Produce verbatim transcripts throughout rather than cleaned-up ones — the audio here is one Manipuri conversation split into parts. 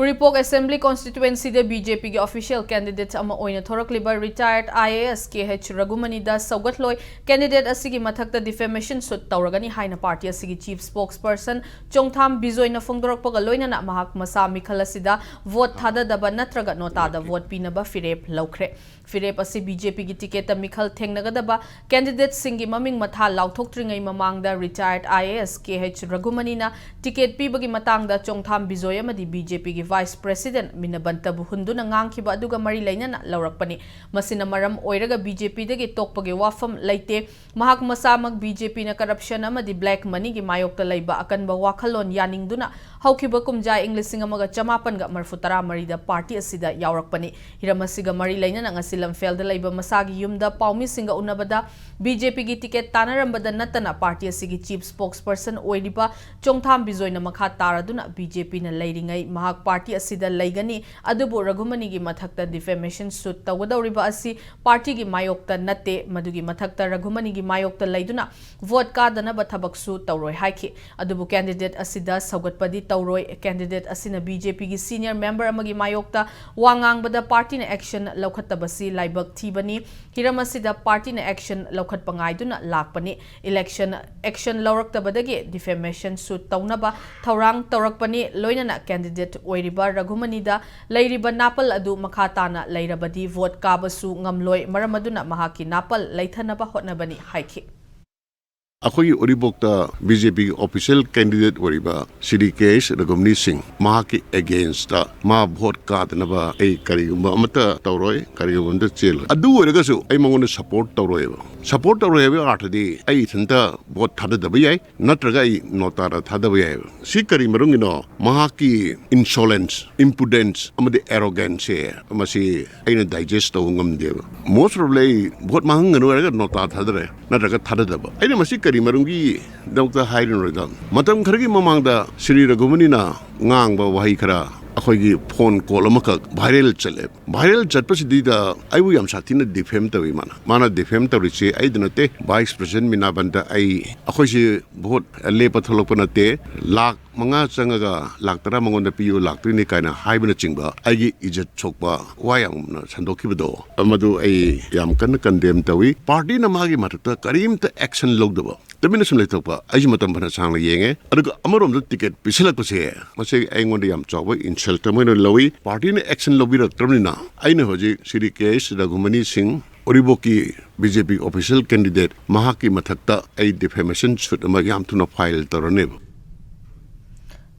ꯎꯔꯤꯄꯣꯛ Assembly Constituencyꯗ BJPꯒꯤ official candidate ꯑꯃ ꯑꯣꯏꯅ ꯊꯣꯔꯛꯂꯤꯕ retired IAS KH ꯔꯘꯨꯃꯅꯤꯗ ꯁꯧꯒꯠꯂꯣꯏ꯫ Candidate ꯑꯁꯤꯒꯤ ꯃꯊꯛꯇ defamation suit ꯇꯧꯔꯒꯅꯤ ꯍꯥꯏꯅ party ꯑꯁꯤꯒꯤ chief spokesperson ꯆꯣꯡꯊꯥꯝ ꯕꯤꯖꯣꯏꯅ ꯐꯣꯡꯗꯣꯔꯛꯄꯒ ꯂꯣꯏꯅꯅ ꯃꯍꯥꯛ ꯃꯁꯥ ꯃꯤꯈꯜ ꯑꯁꯤꯗ vote ꯊꯥꯗꯗꯕ ꯅꯠꯇ꯭ꯔꯒ ꯅꯣꯇꯥꯗ vote ꯄꯤꯅꯕ ꯐꯤꯔꯦꯞ ꯂꯧꯈ꯭ꯔꯦ꯫ ꯐꯤꯔꯦꯞ ꯑꯁꯤ BJPꯒꯤ ticketꯇ ꯃꯤꯈꯜ ꯊꯦꯡꯅꯒꯗꯕ candidateꯁꯤꯡꯒꯤ ꯃꯃꯤꯡ ꯃꯊꯥ ꯂꯥꯎꯊꯣꯛꯇ꯭ꯔꯤꯉꯩ ꯃꯃꯥꯡꯗ retired IAS KH ꯔꯘꯨꯃꯅꯤꯅ ticket ꯄꯤꯕꯒꯤ ꯃꯇꯥꯡꯗ ꯆꯣꯡꯊꯥꯝ ꯕꯤꯖꯣꯏ ꯑꯃꯗꯤ BJPꯒꯤ vice president ꯃꯤꯅꯕꯟꯇꯕꯨ ꯍꯨꯟꯗꯨꯅ ꯉꯥꯡꯈꯤꯕ ꯑꯗꯨꯒ ꯃꯔꯤ ꯂꯩꯅꯅ ꯂꯧꯔꯛꯄꯅꯤ꯫ ꯃꯁꯤꯅ ꯃꯔꯝ ꯑꯣꯏꯔꯒ BJPꯗꯒꯤ ꯇꯣꯛꯄꯒꯤ ꯋꯥꯐꯝ ꯂꯩꯇꯦ꯫ ꯃꯍꯥꯛ ꯃꯁꯥꯃꯛ BJPꯅ corruption ꯑꯃꯗꯤ black moneyꯒꯤ ꯃꯥꯌꯣꯛꯇ ꯂꯩꯕ ꯑꯀꯟꯕ ꯋꯥꯈꯜꯂꯣꯟ ꯌꯥꯅꯤꯡꯗꯨꯅ ꯍꯧꯈꯤꯕ ꯀꯨꯝꯖꯥ ꯏꯪ ꯂꯤꯁꯤꯡ ꯑꯃꯒ ꯆꯃꯥꯄꯟꯒ ꯃꯔꯐꯨ ꯇꯔꯥ ꯃꯔꯤꯗ party ꯑꯁꯤꯗ ꯌꯥꯎꯔꯛꯄꯅꯤ꯫ ꯍꯤꯔꯝ ꯑꯁꯤꯒ ꯃꯔꯤ ꯂꯩꯅꯅ ꯉꯁꯤ ꯂꯝꯐꯦꯜꯗ ꯂꯩꯕ ꯃꯁꯥꯒꯤ ꯌꯨꯝꯗ ꯄꯥꯎꯃꯤꯁꯤꯡꯒ ꯎꯅꯕꯗ BJPꯒꯤ ticket ꯇꯥꯟꯅꯔꯝꯕꯗ ꯅꯠꯇꯅ party ꯑꯁꯤꯒꯤ chief spokesperson ꯑꯣꯏꯔꯤꯕ ꯆꯣꯡꯊꯥꯝ ꯕꯤꯖꯣꯏꯅ ꯃꯈꯥ ꯇꯥꯔꯗꯨꯅ BJPꯅ ꯂꯩꯔꯤꯉꯩ ꯃꯍꯥꯛ party ꯑꯁꯤꯗ ꯂꯩꯒꯅꯤ, ꯑꯗꯨꯕꯨ ꯔꯘꯨꯃꯅꯤꯒꯤ ꯃꯊꯛꯇ defamation suit ꯇꯧꯒꯗꯧꯔꯤꯕ ꯑꯁꯤ partyꯒꯤ ꯃꯥꯌꯣꯛꯇ ꯅꯠꯇꯦ꯫ ꯃꯗꯨꯒꯤ ꯃꯊꯛꯇ ꯔꯘꯨꯃꯅꯤꯒꯤ ꯃꯥꯌꯣꯛꯇ ꯂꯩꯗꯨꯅ vote ꯀꯥꯗꯅꯕ ꯊꯕꯛꯁꯨ ꯇꯧꯔꯣꯏ ꯍꯥꯏꯈꯤ꯫ ꯑꯗꯨꯕꯨ candidate ꯑꯁꯤꯗ ꯁꯧꯒꯠꯄꯗꯤ ꯇꯧꯔꯣꯏ꯫ Candidate ꯑꯁꯤꯅ BJPꯒꯤ senior member ꯑꯃꯒꯤ ꯃꯥꯌꯣꯛꯇ ꯋꯥ ꯉꯥꯡꯕꯗ partyꯅ action ꯂꯧꯈꯠꯇꯕꯁꯤ ꯂꯥꯏꯕꯛ ꯊꯤꯕꯅꯤ꯫ ꯍꯤꯔꯝ ꯑꯁꯤꯗ partyꯅ action ꯂꯧꯈꯠꯄ ꯉꯥꯏꯗꯨꯅ ꯂꯥꯛꯄꯅꯤ꯫ Election action ꯂꯧꯔꯛꯇꯕꯗꯒꯤ defamation suit ꯇꯧꯅꯕ ꯊꯧꯔꯥꯡ ꯇꯧꯔꯛꯄꯅꯤ꯫ ꯂꯣꯏꯅꯅ candidate ꯑꯣꯏꯔꯤꯕ ꯔꯘꯨꯃꯅꯤꯗ ꯂꯩꯔꯤꯕ ꯅꯥꯄꯜ ꯑꯗꯨ ꯃꯈꯥ ꯇꯥꯅ ꯂꯩꯔꯕꯗꯤ vote ꯀꯥꯕꯁꯨ ꯉꯝꯂꯣꯏ꯫ ꯃꯔꯝ ꯑꯗꯨꯅ ꯃꯍꯥꯛꯀꯤ ꯅꯥꯄꯜ ꯂꯩꯊꯅꯕ ꯍꯣꯠꯅꯕꯅꯤ ꯍꯥꯏꯈꯤ꯫ ꯑꯩꯈꯣꯏꯒꯤ ꯎꯔꯤꯄꯣꯛꯇ BJPꯒꯤ official candidate ꯑꯣꯏꯔꯤꯕ ꯁ꯭ꯔꯤ KH ꯔꯘꯨꯃꯅꯤ ꯁꯤꯡ, ꯃꯍꯥꯛꯀꯤ againstꯇ ꯃꯥ vote ꯀꯥꯗꯅꯕ ꯑꯩ ꯀꯔꯤꯒꯨꯝꯕ ꯑꯃꯠꯇ ꯇꯧꯔꯣꯏ, ꯀꯔꯤꯒꯨꯝꯕ ꯑꯃꯠꯇ ꯆꯦꯜꯂꯣꯏ꯫ ꯑꯗꯨ ꯑꯣꯏꯔꯒꯁꯨ ꯑꯩ ꯃꯉꯣꯟꯗ support ꯇꯧꯔꯣꯏꯕ꯫ Support ꯇꯧꯔꯣꯏ ꯍꯥꯏꯕꯒꯤ ꯑꯥꯔꯊꯗꯤ ꯑꯩ ꯏꯊꯟꯇ vote ꯊꯥꯗꯗꯕ ꯌꯥꯏ, ꯅꯠꯇ꯭ꯔꯒ ꯑꯩ ꯅꯣꯇꯥꯗ ꯊꯥꯗꯕ ꯌꯥꯏꯕ꯫ ꯁꯤ ꯀꯔꯤ ꯃꯔꯝꯒꯤꯅꯣ? ꯃꯍꯥꯛꯀꯤ insolence, impudence ꯑꯃꯗꯤ arrogance ꯁꯦ ꯃꯁꯤ ꯑꯩꯅ digest ꯇꯧꯕ ꯉꯝꯗꯦꯕ꯫ Most probably ꯑꯩ vote ꯃꯥꯡꯍꯟꯒꯅꯨ ꯍꯥꯏꯔꯒ ꯅꯣꯇꯥ ꯊꯥꯗꯔꯦ, ꯅꯠꯇ꯭ꯔꯒ ꯊꯥꯗꯗꯕ꯫ ꯑꯩꯅ ꯃꯁꯤ ꯀꯔꯤ ꯃꯔꯝꯒꯤꯗꯃꯛꯇ ꯍꯥꯏꯔꯤꯅꯣꯗ, ꯃꯇꯝ ꯈꯔꯒꯤ ꯃꯃꯥꯡꯗ ꯁ꯭ꯔꯤ ꯔꯘꯨꯃꯅꯤꯅ ꯉꯥꯡꯕ ꯋꯥꯍꯩ ꯈꯔ ꯑꯩꯈꯣꯏꯒꯤ phone call ꯑꯃꯈꯛ viral ꯆꯠꯂꯦ꯫ Viral ꯆꯠꯄꯁꯤꯗ ꯑꯩꯕꯨ ꯌꯥꯝ ꯁꯥꯊꯤꯅ defame ꯇꯧꯏ ꯃꯥꯅ꯫ ꯃꯥꯅ defame ꯇꯧꯔꯤꯁꯦ ꯑꯩꯗ ꯅꯠꯇꯦ, vice president ꯃꯤꯅꯥꯕꯟꯗ ꯑꯩ, ꯑꯩꯈꯣꯏꯁꯦ vote ꯂꯦꯞꯄ ꯊꯣꯛꯂꯛꯄ ꯅꯠꯇꯦ, ꯂꯥꯛ ꯃꯉꯥ ꯆꯪꯉꯒ ꯂꯥꯛ ꯇꯔꯥ ꯃꯉꯣꯟꯗ ꯄꯤꯌꯨ, ꯂꯥꯛꯇꯣꯏꯅꯤ ꯀꯥꯏꯅ ꯍꯥꯏꯕꯅꯆꯤꯡꯕ ꯑꯩꯒꯤ ꯏꯖꯠ ꯁꯣꯛꯄ ꯋꯥ ꯌꯥꯝꯅ ꯁꯟꯗꯣꯛꯈꯤꯕꯗꯣ, ꯃꯗꯨ ꯑꯩ ꯌꯥꯝ ꯀꯟꯅ ꯀꯟꯗꯦꯝ ꯇꯧꯏ꯫ ꯄꯥꯔꯇꯤꯅ ꯃꯥꯒꯤ ꯃꯊꯛꯇ ꯀꯔꯤꯝꯇ ꯑꯦꯛꯁꯟ ꯂꯧꯗꯕ, ꯇꯨꯃꯤꯟꯅ ꯁꯨꯝ ꯂꯩꯊꯣꯛꯄ, ꯑꯩꯁꯨ ꯃꯇꯝ ꯐꯅ ꯁꯥꯡꯅ ꯌꯦꯡꯉꯦ꯫ ꯑꯗꯨꯒ ꯑꯃꯔꯣꯝꯗ ꯇꯤꯀꯦꯠ ꯄꯤꯁꯤꯜꯂꯛꯄꯁꯦ, ꯃꯁꯤ ꯑꯩꯉꯣꯟꯗ ꯌꯥꯝ ꯆꯥꯎꯕ ꯏꯟꯁꯜꯠ ꯑꯃ ꯑꯣꯏꯅ ꯂꯧꯏ꯫ ꯄꯥꯔꯇꯤꯅ ꯑꯦꯛꯁꯟ ꯂꯧꯕꯤꯔꯛꯇ꯭ꯔꯕꯅꯤꯅ, ꯑꯩꯅ ꯍꯧꯖꯤꯛ ꯁ꯭ꯔꯤ ꯀꯦ ꯑꯩꯆ ꯔꯘꯨꯃꯅꯤ ꯁꯤꯡ, ꯎꯔꯤꯄꯣꯛꯀꯤ ꯕꯤ ꯖꯦ ꯄꯤ ꯑꯣꯐꯤꯁꯤꯌꯦꯜ ꯀꯦꯟꯗꯤꯗꯦꯠ, ꯃꯍꯥꯛꯀꯤ ꯃꯊꯛꯇ ꯑꯩ ꯗꯤꯐꯦꯃꯦꯁꯟ ꯁꯨꯠ ꯑꯃ ꯌꯥꯝ ꯊꯨꯅ ꯐꯥꯏꯜ ꯇꯧꯔꯅꯦꯕ꯫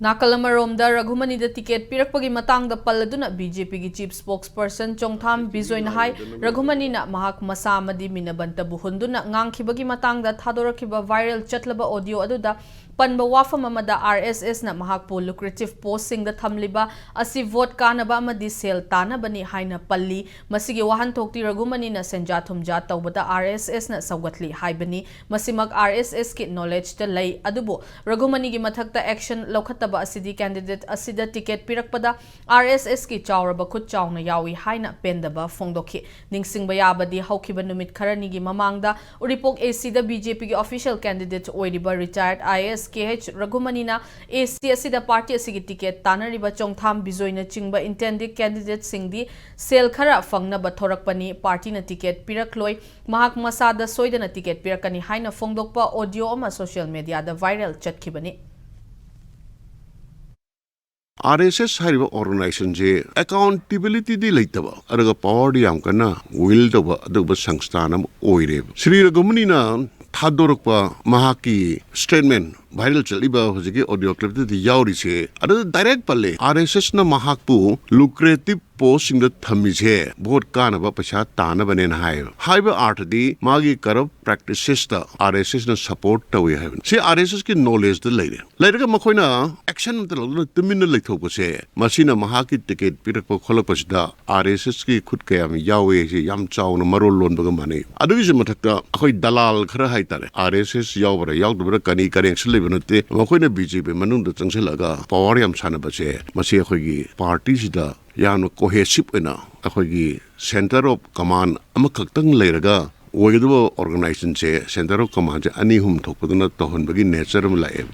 ꯅꯥꯀꯜ ꯑꯃꯔꯣꯝꯗ, ꯔꯘꯨꯃꯅꯤꯗ ꯇꯤꯀꯦꯠ ꯄꯤꯔꯛꯄꯒꯤ ꯃꯇꯥꯡꯗ ꯄꯜꯂꯗꯨꯅ ꯕꯤ ꯖꯦ ꯄꯤꯒꯤ ꯆꯤꯐ ꯁ꯭ꯄꯣꯛꯁ ꯄꯔꯁꯟ ꯆꯣꯡꯊꯥꯝ ꯕꯤꯖꯣꯏꯅ ꯍꯥꯏ, ꯔꯘꯨꯃꯅꯤꯅ ꯃꯍꯥꯛ ꯃꯁꯥ ꯑꯃꯗꯤ ꯃꯤꯅꯕꯟꯇꯕꯨ ꯍꯨꯟꯗꯨꯅ ꯉꯥꯡꯈꯤꯕꯒꯤ ꯃꯇꯥꯡꯗ ꯊꯥꯗꯣꯔꯛꯈꯤꯕ ꯚꯥꯏꯔꯦꯜ ꯆꯠꯂꯕ ꯑꯣꯗꯤꯑꯣ ꯑꯗꯨꯗ ꯄꯟꯕ ꯋꯥꯐꯝ ꯑꯃꯗ, ꯑꯥꯔ ꯑꯦꯁ ꯑꯦꯁꯅ ꯃꯍꯥꯛꯄꯨ ꯂꯨꯀ꯭ꯔꯦꯇꯤꯚ ꯄꯣꯁꯁꯤꯡꯗ ꯊꯝꯂꯤꯕ ꯑꯁꯤ ꯚꯣꯠ ꯀꯥꯅꯕ ꯑꯃꯗꯤ ꯁꯦꯜ ꯇꯥꯅꯕꯅꯤ ꯍꯥꯏꯅ ꯄꯜꯂꯤ꯫ ꯃꯁꯤꯒꯤ ꯋꯥꯍꯟꯊꯣꯛꯇꯤ ꯔꯘꯨꯃꯅꯤꯅ ꯁꯦꯟꯖꯥ ꯊꯨꯝꯖꯥ ꯇꯧꯕꯗ ꯑꯥꯔ ꯑꯦꯁ ꯑꯦꯁꯅ ꯁꯧꯒꯠꯂꯤ ꯍꯥꯏꯕꯅꯤ꯫ ꯃꯁꯤꯃꯛ ꯑꯥꯔ ꯑꯦꯁ ꯑꯦꯁꯀꯤ ꯅꯣꯂꯦꯖꯇ ꯂꯩ꯫ ꯑꯗꯨꯕꯨ ꯔꯘꯨꯃꯅꯤꯒꯤ ꯃꯊꯛꯇ ꯑꯦꯛꯁꯟ ꯂꯧꯈꯠꯇꯕ ꯑꯁꯤꯗꯤ ꯀꯦꯟꯗꯤꯗꯦꯠ ꯑꯁꯤꯗ ꯇꯤꯀꯦꯠ ꯄꯤꯔꯛꯄꯗ ꯑꯥꯔ ꯑꯦꯁ ꯑꯦꯁꯀꯤ ꯆꯥꯎꯔꯕ ꯈꯨꯠ ꯆꯥꯎꯅ ꯌꯥꯎꯏ ꯍꯥꯏꯅ ꯄꯦꯟꯗꯕ ꯐꯣꯡꯗꯣꯛꯈꯤ꯫ ꯅꯤꯡꯁꯤꯡꯕ ꯌꯥꯕꯗꯤ, ꯍꯧꯈꯤꯕ ꯅꯨꯃꯤꯠ ꯈꯔꯅꯤꯒꯤ ꯃꯃꯥꯡꯗ ꯎꯔꯤꯄꯣꯛ ꯑꯦ ꯁꯤꯗ ꯕꯤ ꯖꯦ ꯄꯤꯒꯤ ꯑꯣꯐꯤꯁꯤꯌꯦꯜ ꯀꯦꯟꯗꯤꯗꯦꯠ ꯑꯣꯏꯔꯤꯕ ꯔꯤꯇꯥꯌꯔꯠ I A S K H ꯔꯘꯨꯃꯅꯤꯅ ꯑꯦ ꯁꯤ ꯑꯁꯤꯗ ꯄꯥꯔꯇꯤ ꯑꯁꯤꯒꯤ ꯇꯤꯀꯦꯠ ꯇꯥꯟꯅꯔꯤꯕ ꯆꯣꯡꯊꯥꯝ ꯕꯤꯖꯣꯏꯅꯆꯤꯡꯕ ꯏꯟꯇꯦꯟꯗꯤꯡ ꯀꯦꯟꯗꯤꯗꯦꯠꯁꯤꯡꯗꯤ ꯁꯦꯜ ꯈꯔ ꯐꯪꯅꯕ ꯊꯣꯔꯛꯄꯅꯤ, ꯄꯥꯔꯇꯤꯅ ꯇꯤꯀꯦꯠ ꯄꯤꯔꯛꯂꯣꯏ, ꯃꯍꯥꯛ ꯃꯁꯥꯗ ꯁꯣꯏꯗꯅ ꯇꯤꯀꯦꯠ ꯄꯤꯔꯛꯀꯅꯤ ꯍꯥꯏꯅ ꯐꯣꯡꯗꯣꯛꯄ ꯑꯣꯗꯤꯑꯣ ꯑꯃ ꯁꯣꯁꯤꯌꯦꯜ ꯃꯦꯗꯤꯌꯥꯗ ꯚꯥꯏꯔꯦꯜ ꯆꯠꯈꯤꯕꯅꯤ꯫ ꯑꯥꯔ ꯑꯦꯁ ꯑꯦꯁ ꯍꯥꯏꯔꯤꯕ ꯑꯣꯔꯒꯅꯥꯏꯖꯦꯁꯟꯁꯦ ꯑꯦꯀꯥꯎꯟꯇꯦꯕꯤꯂꯤꯇꯤꯗꯤ ꯂꯩꯇꯕ, ꯑꯗꯨꯒ ꯄꯋꯥꯔꯗꯤ ꯌꯥꯝ ꯀꯟꯅ ꯋꯤꯜ ꯇꯧꯕ ꯑꯗꯨꯒꯨꯝꯕ ꯁꯪꯁꯊꯥꯟ ꯑꯃ ꯑꯣꯏꯔꯦꯕ꯫ ꯁ꯭ꯔꯤ ꯔꯘꯨꯃꯅꯤꯅ ꯊꯥꯗꯣꯔꯛꯄ ꯃꯍꯥꯛꯀꯤ ꯁ꯭ꯇꯦꯠꯃꯦꯟ, ꯚꯥꯏꯔꯦꯜ ꯆꯠꯂꯤꯕ ꯍꯧꯖꯤꯛꯀꯤ ꯑꯣꯗꯤꯑꯣ ꯀ꯭ꯂꯤꯞꯇꯗꯤ ꯌꯥꯎꯔꯤꯁꯦ, ꯑꯗꯨꯗ ꯗꯥꯏꯔꯦꯛ ꯄꯜꯂꯦ, ꯑꯥꯔ ꯑꯦꯁ ꯑꯦꯁꯅ ꯃꯍꯥꯛꯄꯨ ꯂꯨꯀ꯭ꯔꯦꯇꯤꯚ ꯄꯣꯁꯁꯤꯡꯗ ꯊꯝꯃꯤꯁꯦ ꯚꯣꯠ ꯀꯥꯅꯕ ꯄꯩꯁꯥ ꯇꯥꯅꯕꯅꯦꯅ ꯍꯥꯏꯌꯦꯕ꯫ ꯍꯥꯏꯕ ꯑꯥꯔꯊꯗꯤ ꯃꯥꯒꯤ ꯀꯔꯞ ꯄ꯭ꯔꯦꯛꯇꯤꯁꯦꯁꯇ ꯑꯥꯔ ꯑꯦꯁ ꯑꯦꯁꯅ ꯁꯄꯣꯔꯠ ꯇꯧꯏ ꯍꯥꯏꯕꯅꯤ꯫ ꯁꯤ ꯑꯥꯔ ꯑꯦꯁ ꯑꯦꯁꯀꯤ ꯅꯣꯂꯦꯖꯇ ꯂꯩꯔꯦ꯫ ꯂꯩꯔꯒ ꯃꯈꯣꯏꯅ ꯑꯦꯛꯁꯟ ꯑꯃꯇ ꯂꯧꯗꯅ ꯇꯨꯃꯤꯟꯅ ꯂꯩꯊꯣꯛꯄꯁꯦ, ꯃꯁꯤꯅ ꯃꯍꯥꯛꯀꯤ ꯇꯤꯀꯦꯠ ꯄꯤꯔꯛꯄ ꯈꯣꯠꯂꯛꯄꯁꯤꯗ ꯑꯥꯔ ꯑꯦꯁ ꯑꯦꯁꯀꯤ ꯈꯨꯠ ꯀꯌꯥꯝ ꯌꯥꯎꯏ ꯍꯥꯏꯁꯦ ꯌꯥꯝ ꯆꯥꯎꯅ ꯃꯔꯣꯜ ꯂꯣꯟꯕꯒ ꯃꯥꯟꯅꯩ꯫ ꯑꯗꯨꯒꯤꯁꯨ ꯃꯊꯛꯇ ꯑꯩꯈꯣꯏ ꯗꯂꯥꯜ ꯈꯔ ꯍꯥꯏꯇꯥꯔꯦ, ꯑꯥꯔ ꯑꯦꯁ ꯑꯦꯁ ꯌꯥꯎꯕ꯭ꯔꯥ ꯌꯥꯎꯗꯕ꯭ꯔꯥ ꯀꯔꯤ ꯀꯔꯦꯟꯁ ꯂꯩꯕ ꯅꯠꯇꯦ, ꯃꯈꯣꯏꯅ ꯕꯤ ꯖꯦ ꯄꯤ ꯃꯅꯨꯡꯗ ꯆꯪꯁꯤꯜꯂꯒ ꯄꯋꯥꯔ ꯌꯥꯝ ꯁꯥꯟꯅꯕꯁꯦ, ꯃꯁꯤ ꯑꯩꯈꯣꯏꯒꯤ ꯄꯥꯔꯇꯤꯁꯤꯗ ꯌꯥꯝꯅ ꯀꯣꯍꯦꯁꯤꯞ ꯑꯣꯏꯅ ꯑꯩꯈꯣꯏꯒꯤ ꯁꯦꯟꯇꯔ ꯑꯣꯐ ꯀꯃꯥꯟ ꯑꯃꯈꯛꯇꯪ ꯂꯩꯔꯒ ꯑꯣꯏꯒꯗꯕ ꯑꯣꯔꯒꯅꯥꯏꯖꯦꯁꯟꯁꯦ ꯁꯦꯟꯇꯔ ꯑꯣꯐ ꯀꯃꯥꯟꯁꯦ ꯑꯅꯤ ꯑꯍꯨꯝ ꯊꯣꯛꯄꯗꯨꯅ ꯇꯧꯍꯟꯕꯒꯤ ꯅꯦꯆꯔ ꯑꯃ ꯂꯥꯛꯑꯦꯕ꯫